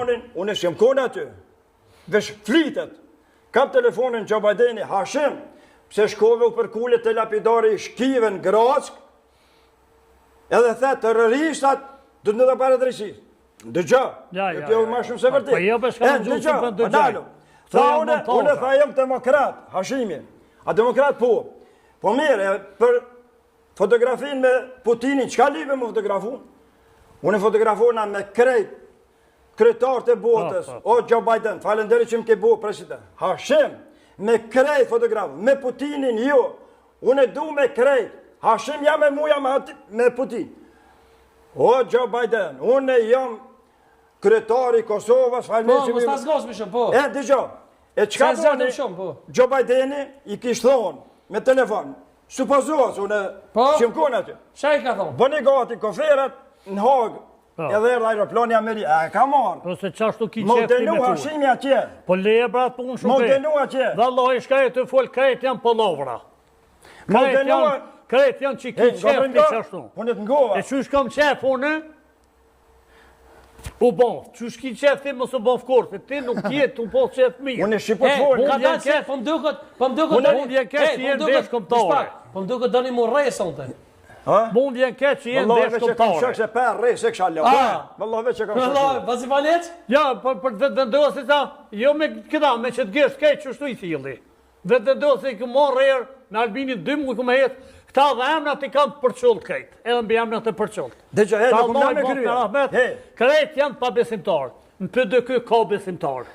telefonin, unë s'jam konë aty. Veç flitet. Kap telefonin Joe Bideni, Hashim, pse shkove u përkule te lapidari i shkive në Grackë, edhe the terroristat, do të në para drejtësisë. Dëgjo, ja, ja, kjo ja, ma shumë se vërtet. Po jo, për shka në dëgjo, po dëgjo. Tha unë, unë tha jam demokrat, Hashimi. A demokrat po. Po mirë, për fotografin me Putinin, çka lype me fotografu? Unë fotografona me krejt kryetarët e botës, po, po. o Joe Biden, faleminderit që më ke bo president. Hashim, me krejt fotograf, me Putinin jo, unë e du me krejt, Hashim jam me mu, jam me Putin. O Joe Biden, unë jam kryetari i Kosovës, faleminderit po, që më... Po, mos ta zgjasmi shumë, po. E, dëgjo, e çka boni, shumë, po. Joe Bideni i kish thonë me telefon, supozohet, unë po? s'jam konë aty. Çka i ka thonë? Bëni gati koferat në Hagë, Po. Edhe erdh aeroplani Amerika, e ka marrë. Po se qashtu ki qef ti me denu Hashimi atje. Po leje bra punë shumë. M'u denu atje. Vallahi shka e të fol krejt janë pollovra. M'u denu krejt janë që ki qef ti qashtu. Unë të ngova. E qysh kam qef unë? U bon, qysh ki qef ti mos u bon fkorë, se ti nuk je tu po qef mirë. Unë shqip po të fol. Ka dalë se po më duket, po më duket. Unë vjen keq që je n'veshë kombëtare. Po më duket doni mu rreh sonte. Ha? Mu më vjen keq që je n'veshë kombëtare. Vallah veç e kam shok se pa rreh se kisha lënë. Vallah veç e kam shok. Vallah, pasi faleç? Ja, për për Vetëvendosje ta, jo me këta, me qët gisht keq qështu i thilli. Vetëvendosje ku marr erë me Albinin dy muaj ku më het, këta dhe emrat i kanë përçullt krejt, edhe mbi emrat e përçullt. Dëgjo, he, nuk më me krye. Krejt janë pabesimtar. Në PDK ka besimtar.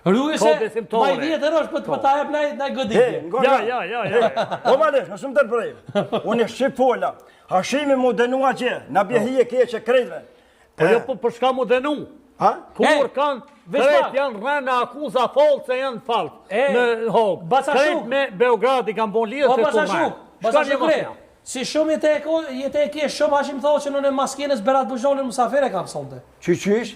Ruaj se ma i vjetër është për të ta jep naj naj goditje. Ja, ja, ja, ja. Po ma lesh, mos më ndërprej. Unë shqip fola. Hashimi mu denu atje, na bje hije keqe krejtve. Po jo, po për çka mu denu? Ha? Kur kanë krejt janë rrenë akuza false janë fals në Hagë. Krejt me Beograd i kanë bon lidhje po, se ku më. Baca Shukri, si shumë jetë e ko, jetë e ke shumë Hashim Thaçin unë mas skenës Berat Buzhalin musafir e kam sonte. Qysh qysh?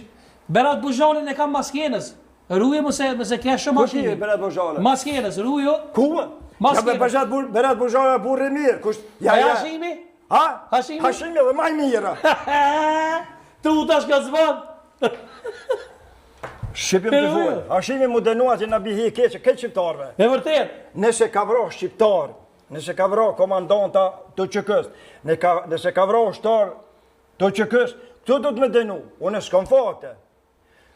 Berat Buzhalin e kam mas skenës. Ruje mos e mos e ke shumë Kush je Berat Buzhala? Mas skenës, ruju. Ku? Mas Ja Berat Bur Berat Buzhala burrë i mirë. Kush? Ja ja. Hashimi? Ha? Hashimi? Hashimi edhe ma i mirë. Tu tash ka zvan. Shqipim të fol. Hashimi mu dënua që na bi hije keqe krejt shqiptarëve. E vërtet. Nëse ka vra shqiptar, nëse ka vra komandanta të UÇK-s, nëse ka vra ushtar të UÇK-s, këto do të me dënu. Unë s'kam fakte.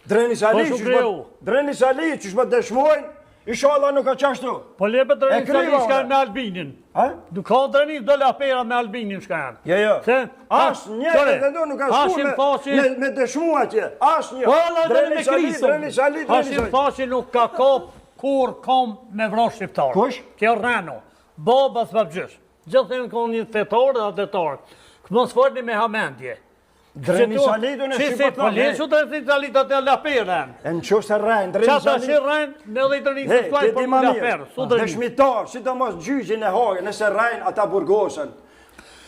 Dreni Sali, po, qysh më, Dreni Sali, qysh më dëshmojnë, ishalla nuk a qashtu. Po le be Dreni Sali shka me Albinin. Ha? Nuk ka Dreni do lapera me Albinin shka janë. Jo, jo. Se? Asnjë e nuk ka shku me, me, me dëshmu atje. Asnjë. Po, Allah, Dreni Sali, Dreni Sali, Dreni Sali. Hashim Thaçi nuk ka kap kurrë kom me vra shqiptar. Kush? Kjo rreno. Baba s'babgjysh. Gjithë janë konë një fetar dhe atdhetar. Mos folni me hamendje. Dreni Salit unë e shqip po Po lequ Dreni Salit atë janë laperë. E në qoftë se rrejnë, Dreni Salit... Qa ta shi rrejnë, në dhe i Dreni se s'klajnë për më laperë. Su Dreni. Dëshmitar, sidomos gjyqin e Hagës, nëse rrejnë, ata burgosen.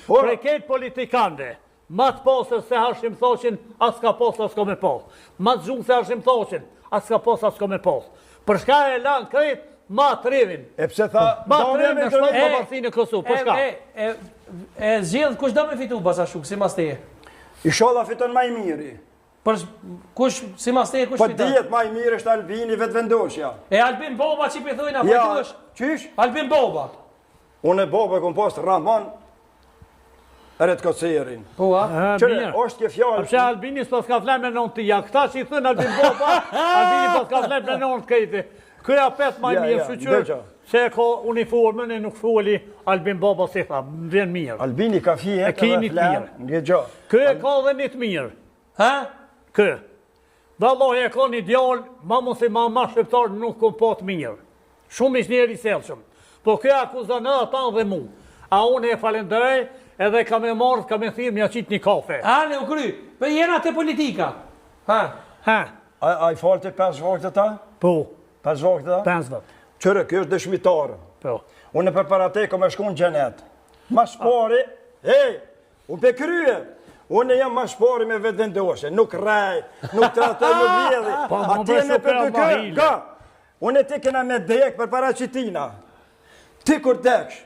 Por... Prej krejt politikanëve, ma të pastër se Hashim Thaçin, as ka pas, as ka me pas. Ma të zgjumë se Hashim Thaçin, as ka pas, as ka me pas. Për shka e lanë krejt, ma të rivin. E pse tha, ma të rivin në shpallë pavarësinë e Kosovës, për shka? E, e, e zgjedh kush do me fitu, Baca Shuk, simas teje? Ishalla fiton ma i miri. Për, kush, simas teje, kush po fiton? Po dihet ma i miri është Albini Vetëvendosja. E Albin Boba që po thujnë, apo ja, qysh? Albin Boba. Unë e Boba e kom pas Rahman Retkocerin. Po, a? Qyre, është kjo fjalë. A pse Albini s'pas ka flenë me nonë të ja, këta që i thënë Albin Boba, Albini pas ka flenë me nonë të kejti. Ky apet ma i mirë, shyqyr, se e ka uniformën e nuk foli Albin Boba si tha, më vjen mirë. Albini ka fjetë edhe flenë, një gjo. Ky e ka dhe një të mirë. Ha? Ky. Vallahi e ka një djalë, ma musliman, ma shqiptar nuk kom pa të mirë. Shumë ish njeri i sjellshëm. Po ky akuzon edhe ata dhe mu. A unë e falenderoj edhe kam me marrë, kam me thirrë me ja qitë një kafe. Ane, u kry. Po jena te politika. Ha. Ha. A, a i falte pesë vakte ta? Po. Pesë vakte ta? Pesë vakte. Qyre, kjo është dëshmitar. Po. Unë përpara te kom me shku në xhenet. Ma s'pari, hej, Unë pe krye, unë jam ma s'pari me Vetëvendosje, nuk rrej, nuk tradhtoj, nuk vjedhi. Po, A ti me PDK, ga, unë e ti kena me dek përpara qitina. Ti kur deksh,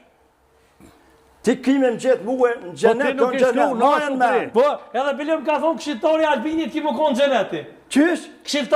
ti ki me më gjetë mue në Po, xhenet, nuk në xhenet, ma e në Po, edhe bile më ka thonë këshilltari Albinit ki me konë xheneti. Qysh? Këshilltari.